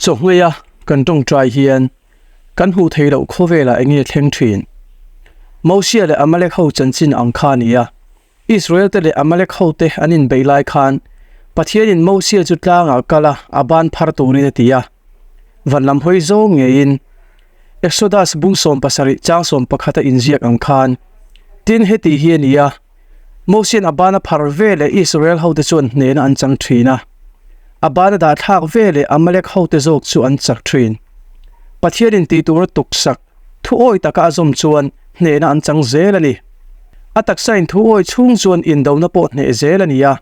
Chawhmei-a kan tawngtai hian kan hmuh theih loh khawvelah eng nge thleng thin? Mosia leh Amalek ho chanchin ang kha a ni a. Israel te leh Amalek ho te an inbeih lai khan Pathianin Mosia chu tlangah kal a, a ban phar turin a ti a. Van lam hawi zawng ngeiin Exodus bung 17 chang 11 a inziak ang khan tin heti hi a ni a, Mosian a ban a phar ve leh Israel hote chuan hnehna an chang thin a. A ban a dah thlak ve leh Amalek hote zawk chu an chak thin. Pathianin tih tura tuksak thu awi taka a zawm chuan hnehna an chang zel a ni. A taksain thu awi chhung chuan indona pawh hneh zel a ni a.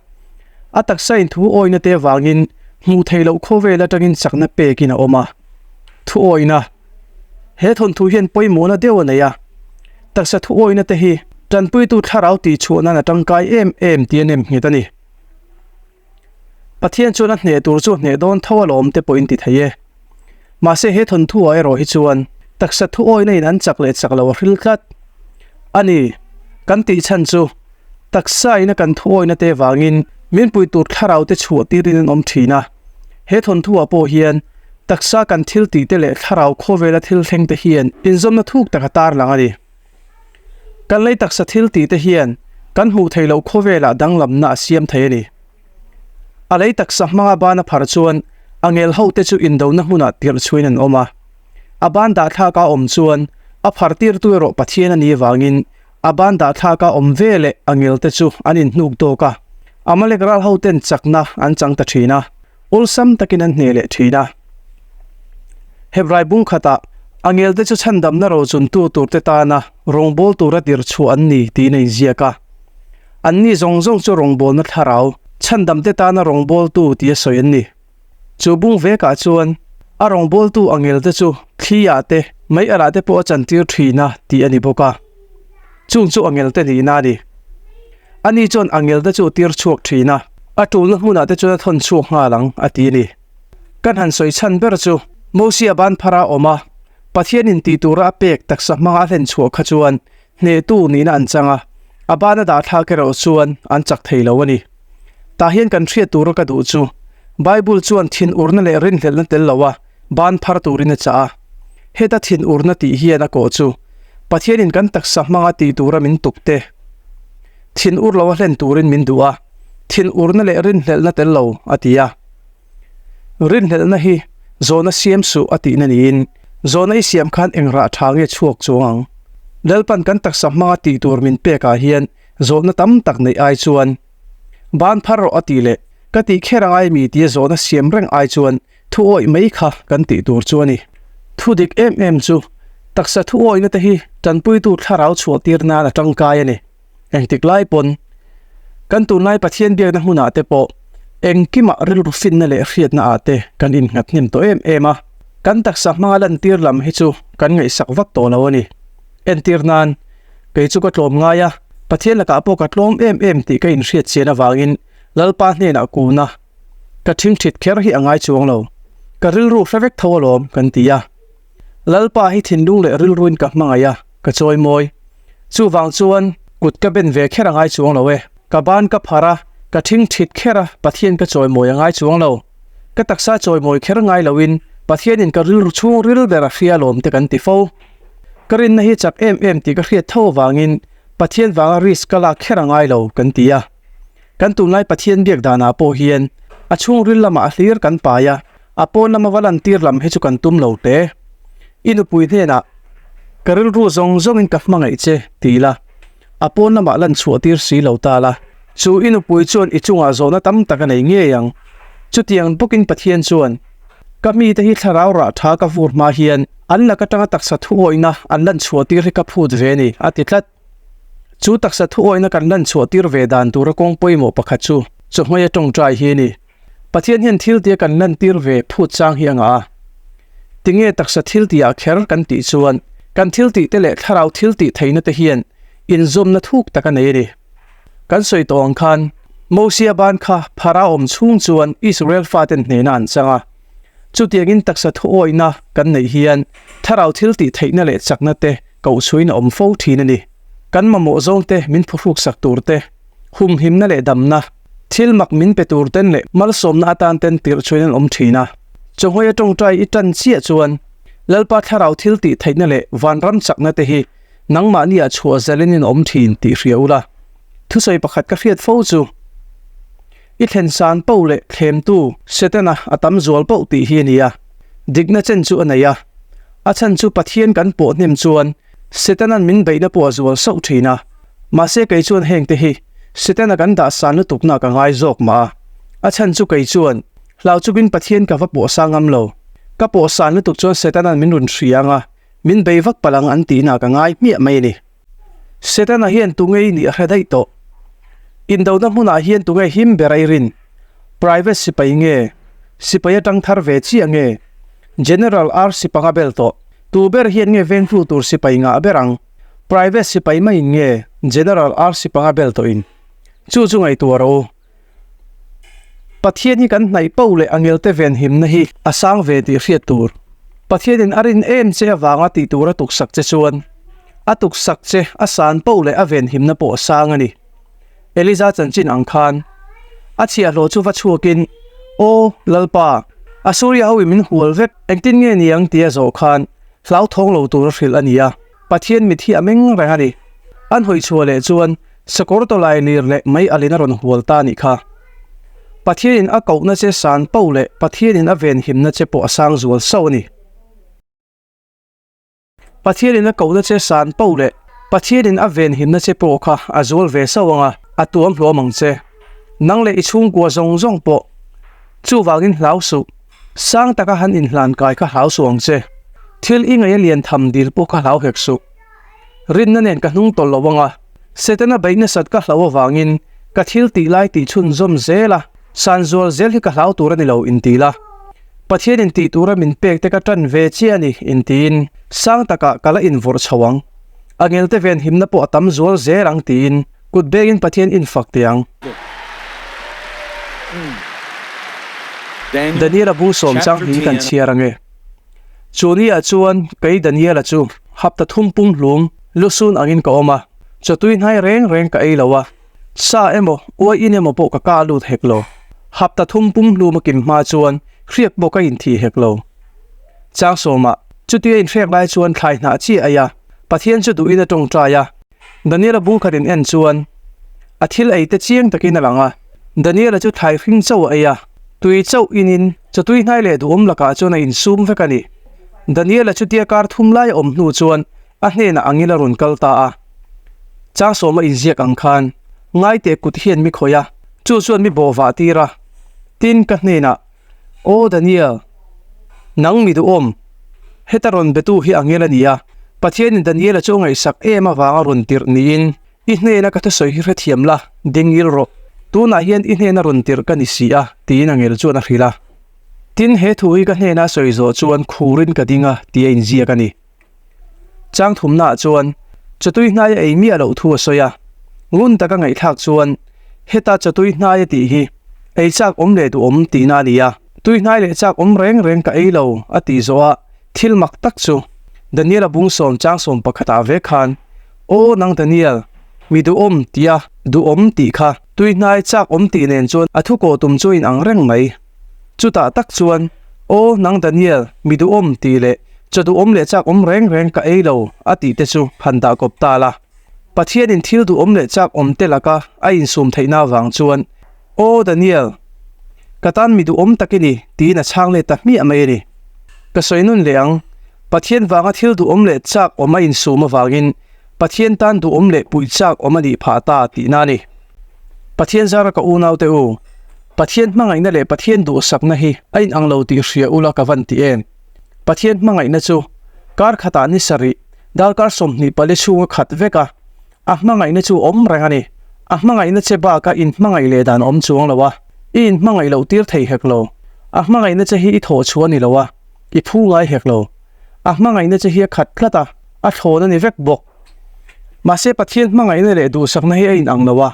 A taksain thu awina te vangin hmuh theih loh khawvel atangin chakna pekin a awm a. Thu awina. He thawnthu hian pawimawhna deuh a nei a. Taksa thu awina te hi tanpuitu thlarau tihchhuah nan a tangkai em em tih a nem nghet a ni. Pathian chuan a hneh tur chu a hneh dawn tho alawm te pawhin ti thei e. Mahse he thawnthu ah erawh hi chuan taksa thu awina in an chak leh chak lo a hril tlat a ni. Kan tih chhan chu taksa ina kan thu awina te vangin min pui tur thlarau te chhuah tirin an awm thin a. He thawnthu ah pawh hian taksa kan thil tih te leh thlarau khawvela thil thleng te hian inzawmna thuk tak a tarlang a ni. Kan lei taksa thil tih te hian kan hmuh theih loh khawvelah danglamna a siam thei a ni. A lei taksa hmanga ban a phar chuan a ngel ho te chu indona hmunah tirh chhuin an awm a. A ban dahthlak a awm chuan a phar tirtu erawh Pathian a nih avangin a ban dahthlak a awm ve leh a ngel te chu an inhnuk tawk a. Amalek ral ho ten chakna an chang ta thin a. Awlsam takin an hneh leh thin a. Hebrai bung khatah a ngelte chu chhandamna rochuntu turte tana rawngbâwl tura tir chhuah an ni tiin a inziak a. Anni zawng zawng chu rawngbâwlna thlarau, chhandamte tana rawngbâwltu tia sawi an ni. Chu bung vekah chuan a rawngbâwltu a ngelte chu thli-ah te, mei arah te pawh a chantir thin a tih a ni bawk a. Chung chu a ngelte nihna a ni. Ani chuan a ngelte chu a tir chhuak thin a, a tulna hmunah te chuan a thawn chhuak nghal ang, a ti a ni. Kan han sawi chhan ber chu Mosia ban phara awm a, Pathianin tih tura a pek taksa hmanga a hlen chhuah kha chuan hnehtu nihna an chang a, a ban a dah thlak erawh chuan an chak thei lo a ni. Tah hian kan hriat tura ka duh chu Bible chuan thinurna leh rinhlelhna tel loa ban phar turin a chah a. Heta thinurna tih hian a kawh chu Pathianin kan taksa hmanga tih tura min tuk te, thinur loa hlen turin min duh a, thinurna leh rinhlelhna tel lo a ti a. Rinhlelhna hi zawhna siam suh a tihna niin zawhna i siam khan eng rah tha nge chhuak chuang ang? Lalpan kan taksa hmanga tih tur min pekah hian zawhna tam tak neih ai chuan ban phar rawh a tih leh ka tih kher angai mi tia zawhna siam reng ai chuan thu awih mai kha kan tih tur chu a ni. Thu dik em em chu taksa thu awihna te hi tanpuitu thlarau chhuah tir nan a tangkai a ni. Engtik lai pawn kan tunlai Pathian biakna hmunah te pawh engkimah rilru finna leh hriatna ah te kan innghat hnem tawh em em a, kan taksa hmanga lantir lam hi chu kan ngaihsak vak tawh lo a ni. Entir nan, kei chu ka tlawm ngai a, Pathian lakah pawh ka tlawm em em tih ka inhriat chian avangin Lalpa hnenah kuna ka thingthit kher hi a ngai chuang lo. Ka rilru hre vek tho alawm kan ti a. Lalpa hi thinlung leh rilruin ka hmangaih a, ka chawi mawi. Chuvang chuan kut ka ben ve kher a ngai chuang lo e. Ka ban ka phar a, ka thing thit kher a, Pathian ka chawi mawi a ngai chuang lo. Ka taksa chawi mawi kher ngai loin Pathianin ka rilru chhung ril ber a hria lawm te kan ti fo. Ka rinna hi chak em em tih ka hriat tho avangin Pathian vanga risk ka lak kher a ngai lo kan ti a. Kan tunlai Pathian biak danah pawh hian a chhungril lamah a hlir kan pai a, a pawn lama va lantir lam hi chu kan tum lo hle. I nupui hnenah, Ka rilru zawng zawngin ka hmangaih che, ti la, a pawn lamah lan chhuah tir si lo ta la. Chu i nupui chuan i chungah zawhna tam tak a nei ngei ang. Chutiang bawkin Pathian chuan, Ka mite hi thlarau rah tha ka vur hma hian an lak atanga taksa thuawihna an lan chhuah tir hi ka phut ve ni, a ti tlat. Chu taksa thuawihna kan lan chhuah tir ve dan tura kawng pawimawh pakhat chu chawhmei a tawngtai hi a ni. Pathian hian thil tia kan lantir ve phut chang hi a ngah a. Tinge taksa thil tihah kher kan tih chuan kan thil tih te leh thlarau thil tih theihna te hian inzawmna thuk tak a nei a ni. Kan sawi tawh ang khan Mosia ban kha phara awm chhung chuan Israel faten hnena an chang a. Chutiangin taksa thuawihna kan neih hian thlarau thil tih theihna leh chakna te kohchhuiin a awm fo thin a ni. Kan mamawh zawngte min phuhruksak tur te, humhimna leh damna, Thil mak min pe tur ten leh malsawmna atan ten tirh chhuin an awm thin a. Chawhmei a tawngtai i tan chiah chuan Lalpa thlarau thil tih theihna leh vanram chakna te hi nangmahni ah chhuah zalin in awm thin tih hria ula. Thusawi pakhat ka hriat fo chu, I thlen san poh leh thlemtu Setana a tam zual poh tih hi a ni a. Dikna chen chu a nei a. A chhan chu Pathian kan pawh hnem chuan Setana'n min beihna pawh a zual sauh thin a. Mahse kei chuan hengte hi Setana kan dah san lutukna ka ngai zawk mah a. A chhan chu kei chuan Hlau chungin Pathian ka va pawhsa ngam lo. Ka pawhsan lutuk chuan Setana'n min rawn hria ang a, min bei vak palh ang an tihna ka ngai hmiah mai a ni. Setana hian tunge i nih a hre daih tawh. Indona hmunah hian tunge him ber a i rin? Private sipai nge? Sipai atang thar ve chiah nge? General ar sipanga bel tawh. Tu ber hian nge vengtu tur sipai ngah ber ang? Private sipai maiin nge General ar sipanga bel tawhin? Chu chu ngaihtuah rawh u. Pathian hi kan hnaih poh leh a ngelte venhimna hi a sang ve tih hriat tur. Pathianin a rin em che avanga tih tur a tuksak che chuan a tuksak che a san poh leh a venhimna pawh a sang a ni. Eliza chanchin ang khan a chhiahhlawh chu va chhuakin, Aw, Lalpa, Asuria hoin min hual vek, engtin nge niang tia zawh khan hlauthawng lo tur a hrilh a ni a. Pathian mit hi a meng reng a ni. An hawi chhuah leh chuan sakawr tawlai lir leh mei alin a rawn hual ta a nih kha. Pathianin a kohna che san poh leh Pathianin a venhimna che pawh a sang zual sauh a ni. Pathianin a kohna che san poh leh Pathianin a venhimna che pawh kha a zual ve sauh ang a, a tuam hluam ang che. Nang leh i chhungkua zawng zawng pawh chuvangin hlau suh. Sang taka han inhlan kai kha hlau suh ang che. Thil i ngaih a lian tham dil pawh kha hlau hek suh. Rinna nen ka hnung tawlh lo ang a, Setana beih nasat ka hlau avangin ka thil tih lai tih chhunzawm zel a, san zual zel hi ka hlau tur a ni lo inti la. Pathianin tih tura min pek te ka tan ve chiah a ni intiin sang takah ka la invawrh chho ang. A ngelte venhimna pawh a tam zual zel ang tiin Kut bengin Pathian infak teh ang. Daniela bung sawm chang hi kan chhiar ang e. Chu ni-ah chuan kei Daniela chu hapta thum pum hlum lusun angin ka awm a, chawtui hnai reng reng ka ei lo a, sa emaw uaiin emaw pawh ka ka lut hek lo. Hapta thum pum hlum a kim hma chuan hriak pawh ka inthih hek lo. Chang sawmah chutia inhrek lai chuan thlai hnah chiah ei a, Pathian chu duhin a tawngtai a. Daniela bung khat in en chuan a thil ei te chiang takin a lang a, Daniela chu thlai hring chauh a ei a, tui chauh inin chawtui hnai leh duhawm lakah chuan a insum vek a ni. Daniela chu tia kar thum lai a awm hnu chuan a hnenah angil a rawn kal ta a. Changsawma inziak ang khan ngaite kut hian mi khawih a, chu chuan mi bawhvah tir a, tin ka hnenah, Aw Daniel, nang mi duhawm, heta rawn betu hi angel a ni a, Pathianin Daniela chu a ngaihsak em avanga rawn tirh niin i hnena ka thusawi hi hrethiam la, dingil rawh, tunah hian i hnena rawn tirh ka ni si a, tiin angel chuan a hrilh a. Tin, he thu hi ka hnena a sawi zawh chuan khurin ka ding a, tia inziak a ni. Chang thumnaah chuan chawtui hnai a ei miah loh thu a sawi a, ngun taka ngaihthlak chuan heta chawtui hnai a tih hi ei chak awm leh duhawm tihna a ni a, tui hnai leh chak awm reng reng ka ei lo a tih zawh a thil mak tak chu Daniel-a bung sawm chang sawm pakhatah ve khan Aw nang Daniel, mi duhawm tia duhawm tih kha tui hnai chak awm tih nen chuan a thu kawh tum chu a inang reng mai. Chutah tak chuan, Aw, nang Daniel, mi duhawm tih leh chaw duhawm leh chak awm reng reng ka ei lo, a tih te chu han dah kawp ta la. Pathianin thil duhawm leh chak awm te laka a insum theihna avang chuan, Aw, Daniel, ka tan mi duhawm tak i ni, tiin a chhang let ta hmiah mai a ni. Ka sawi nun leh ang, Pathian vanga thil duhawm leh chak awm a insum avangin Pathian tan duhawm leh puih chak awm a nih phah ta tihna a ni. Pathian zara ka unaute u, Pathian hmangaihna leh Pathian duhsakna hi a inang lo tih hria ula ka van ti em? Pathian hmangaihna chu kar khatah ni sarih, darkar 24 chhunga khat vek a, a hmangaihna chu awm reng a ni. A hmangaihna che baka inhmangaih leh dan awm chuang lo a, i inhmangaih loh tir thei hek lo. A hmangaihna che hi i thawh chhuah a ni lo a, i phu ngai hek lo. A hmangaihna che hi a khat tlat a, a thlawn a ni vek bawk. Mahse Pathian hmangaihna leh duhsakna hi a inang lo a,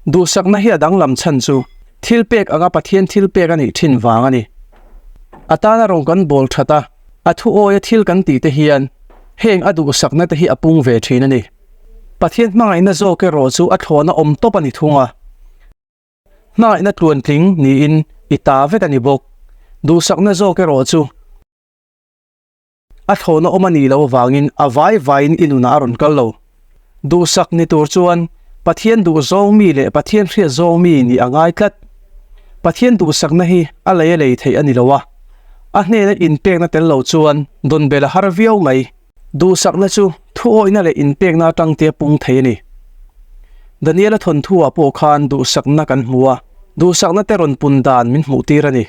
duhsakna hi a danglam chhan chu thil pek anga Pathian thil pek a nih thin vang a ni. A tana rawn kan bawl that a, a thu awia thil kan tih te hian heng a duhsakna te hi a pung ve thin a ni. Pathian hmangaihna zawk erawh chu a thlawna awm tawp a ni thung a. Hmangaihna tluantling niin i ta vek a ni bawk. Duhsakna zawk erawh chu a thlawhna awm a nih loh avangin a vai vaiin i nunah a rawn kal lo. Duhsak ni tur chuan Pathian duh zawng mi leh Pathian hriat zawng mi nih a ngai tlat. Pathian duhsakna hi a lei a lei theih a ni lo a, a hnena inpekna tel lo chuan dawn bel a har viau mai. Duhsakna chu thuawihna leh inpekna atang te a pung thei a ni. Daniela thawnthu-ah pawh khan duhsakna kan hmu a, duhsakna te rawn pun dan min hmuhtir a ni.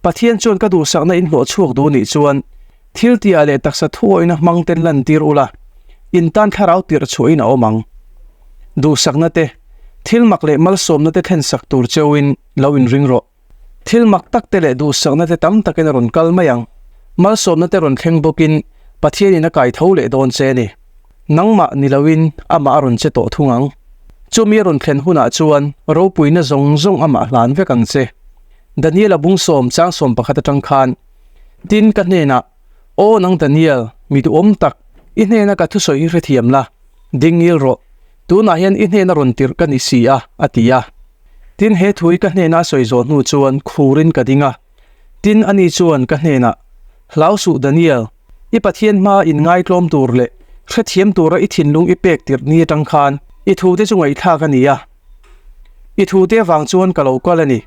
Pathian chuan ka duhsakna in hlawh chhuak duh nih chuan thil tihah leh taksa thuawihna hmang ten lantir ula, in tan thlarau tirh chhuahin a awm ang. Duhsakna te, thil mak leh malsawmna te thlensak tur cheuhin lo inring rawh. Thil mak tak te leh duhsakna te tam takin a rawn kal mai ang. Malsawmna te rawn thleng bawkin Pathianin a kai tho leh dawn che a ni. Nangmah ni loin amah a rawn che tawh thung ang. Chumi a rawn thlen hunah chuan ropuina zawng zawng amah hlan vek ang che. Daniel-a bungsawm changsawm pakhat atang khan, Tin, ka hnenah, Aw nang Daniel, mi duhawm tak, i hnena ka thusawi hi hrethiam la, ding ngil rawh. Tunah hian i hnena rawn tirh ka ni si a, a ti a. Tin, he thu hi ka hnena a sawi zawh hnu chuan khurin ka ding a. Tin, ani chuan ka hnenah, Hlau suh Daniel, i Pathian hmaa inngaitlawm tur leh hrethiam tura i thinlung i pek tirh ni atang khan i thute chu ngaihthlak a ni a. I thute avang chuan ka lo kal a ni.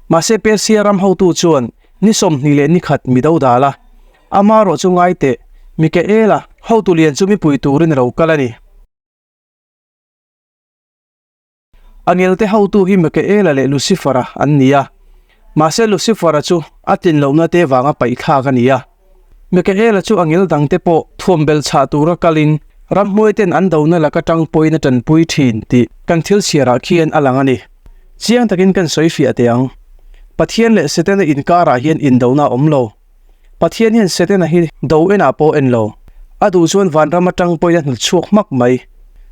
Mahse Persia ram hotu chuan ni 28 mi do dal a, amarawh chu ngai teh, Mikaela, hotu lian chu mipui turin a lo kal a ni. Angelte hotu hi Mikaela leh Lucifer-a an ni a, mahse Lucifer-a chu a tlin lohna te vanga paihthlak a ni a. Mikaela chu angel dangte pawh thuam bel chhah tura kalin ramhnuaiten an dona laka tang pawhin a tanpui thin tih kan thil chhiarah khian a lang a ni. Chiang takin kan sawi fiah teh ang. Pathian leh Setana inkarah hian indona a awm lo. Pathian hian Setana hi do enah pawh en lo. A duh chuan vanram atang pawhin a hnawt chhuak hmak mai.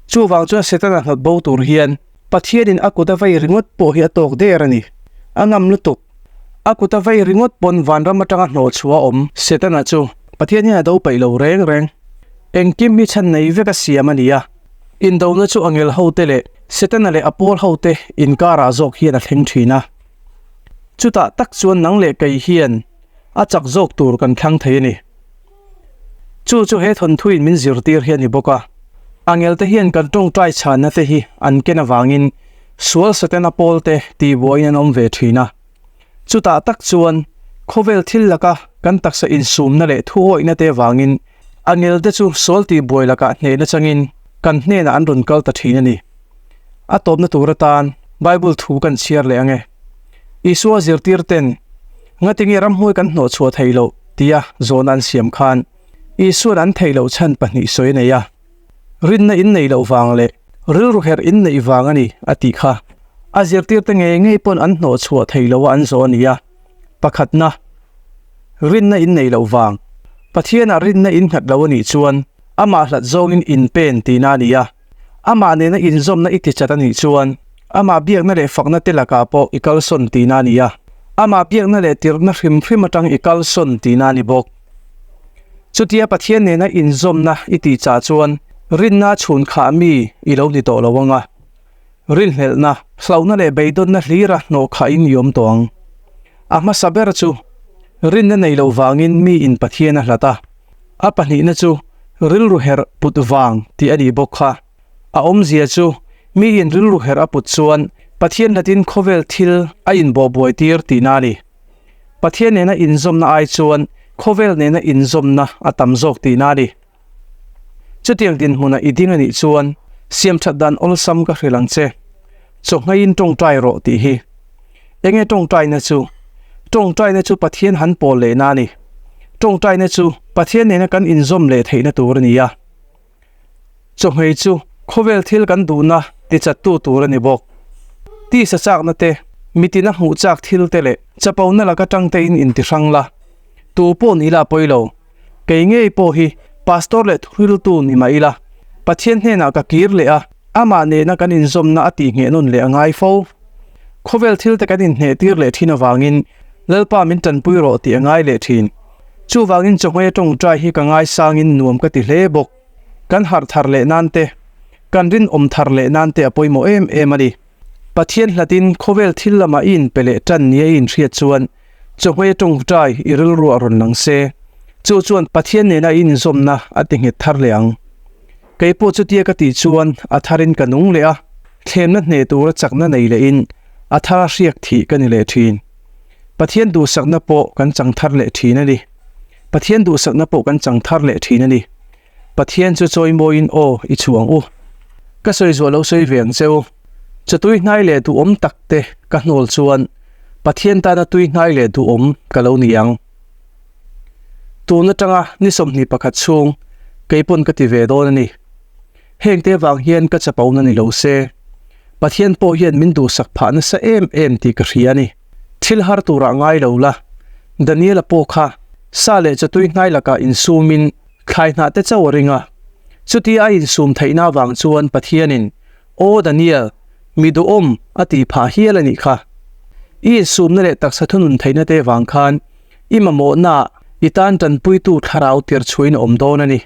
Chuvang chuan Setana hnawt bo tur hian Pathianin a kut a vei ringawt pawh hi a tawk der a ni. A ngam lutuk. A kut a vei ringawt pawn vanram atanga hnawh chhuah a awm. Setana chu Pathian hian a do peih lo reng reng. Engkim hi chhan nei vek a siam a ni a. Indona chu angel hote leh Setana leh a pawl hote inkarah zawk hian a thleng thin a. Chutah tak chuan nang leh kei hian a chak zawk tur kan thlang thei a ni. Chu chu he thawnthuin min zirtir hi a ni bawk a. Angelte hian kan tawngtai chhanna te hi an ken avangin sual Setana pawlte tihbuaiin an awm ve thin a. Chutah tak chuan khawvel thil laka kan taksa insumna leh thuawihna te avangin angelte chu sual tihbuai lakah hnehna changin kan hnenah an rawn kal ta thin a ni. A tawpna tur atan Bible thu kan chhiar leh ang e. Isua zirtir ten, Ngatinge ramhnuai kan hnawh chhuah theih loh? tia zawhna an siam khan Isua'n an theih loh chhan pahnih sawi a nei a. Rinna in neih loh vang leh rilru herh in neih vang a ni, a tih kha. A zirtirte ngei ngei pawn an hnawh chhuah theih loh a an zawh a ni a. Pakhatna, rinna in neih loh vang. Pathianah rinna in nghat lo a nih chuan amah hlat zawngin in pen tihna a ni a. Amah nena inzawmna i tichat a nih chuan amah biakna leh fakna te lakah pawh i kalsawn tihna a ni a, amah biakna leh tirhna hrim hrim atang i kalsawn tihna a ni bawk. Chutia Pathian nena inzawmna i tihchah chuan rinna chhun khah mi i lo ni tawh lo ang a, rinhlelhna, hlauhna leh beidawnna hlira hnawh khahin i awm tawh ang. A hmasa ber chu rinna nei loh vangin miin Pathian a hlat a. A pahnihna chu rilru herh put vang tih a nih bawk kha. A awmzia chu miin rilru herh a put chuan Pathian hlatin khawvel thil a inbawhbuai tir tihna a ni. Pathian nena inzawmna ai chuan khawvel nena inzawmna a tam zawk tihna a ni. Chutiang dinhmuna i ding a nih chuan siamthat dan awlsam ka hrilh ang che. Chawhngaiin tawngtai rawh tih hi. Enge tawngtaina chu? Tawngtaina chu Pathian han pawl lehna a ni. Tawngtaina chu Pathian nena kan inzawm leh theihna tur a ni a. Chawhmei chu khawvel thil kan duhna tichattu tur a ni bawk. Tisa chakna te, mitina hmuh chak thil te leh chapona laka tangtein intihrang la. Tu pawh ni la pawi lo. Kei ngei pawh hi Pastor leh thuhriltu ni mah ila, Pathian hnenah ka kir leh a, amah nena kan inzawmna a tihngheh nawn leh a ngai fo. Khawvel thil te kan inhneh tir leh thin avangin Lalpa min tanpui rawh tih a ngai leh thin. Chuvangin chawhmei a tawngtai hi ka ngaisangin nuam ka ti hle bawk. Kan harh thar leh nan te, kan rinawm thar leh nan te a pawimawh em em a ni. Pathian hlatin khawvel thil lamah i inpe leh tan nia i inhriat chuan chawhmei tawngtai i rilruah rawn lang se. Chu chuan Pathian nena i inzawmna a ti nghet thar leh ang. Kei pawh chutia ka tih chuan a tharin ka nung leh a, thlemna hneh tura chakna nei lehin a thara hriak thih ka ni leh thin. Pathian duhsakna pawh kan chang thar leh thin a ni. Pathian duhsakna pawh kan chang thar leh thin a ni. Pathian chu chawimawiin aw i chhuang u. Ka sawi zuah lo sawi ve ang che u. Chawtui hnai leh duhawm tak te ka hnawl chuan Pathian tana tui hnai leh duhawm ka lo ni ang. Tun atanga ni 21 chhung kei pawn ka ti ve dawn a ni. Hengte vang hian ka chapona ni lo se. Pathian pawh hian min duhsak phah nasa em em tih ka hria a ni. Thil har turah ngai lo la, Daniela pawh kha sa leh chawtui hnai lakah insumin thlai hnah te chauh a ring a. Chutia a insum theihna avang chuan Pathianin, Aw Daniel, mi duhawm a tih phah hial a nih kha. I insumna leh taksa thunun theihna te vang khan i mamawhnaah i tan tanpuitu thlarau tirchhuain a awm dawn a ni.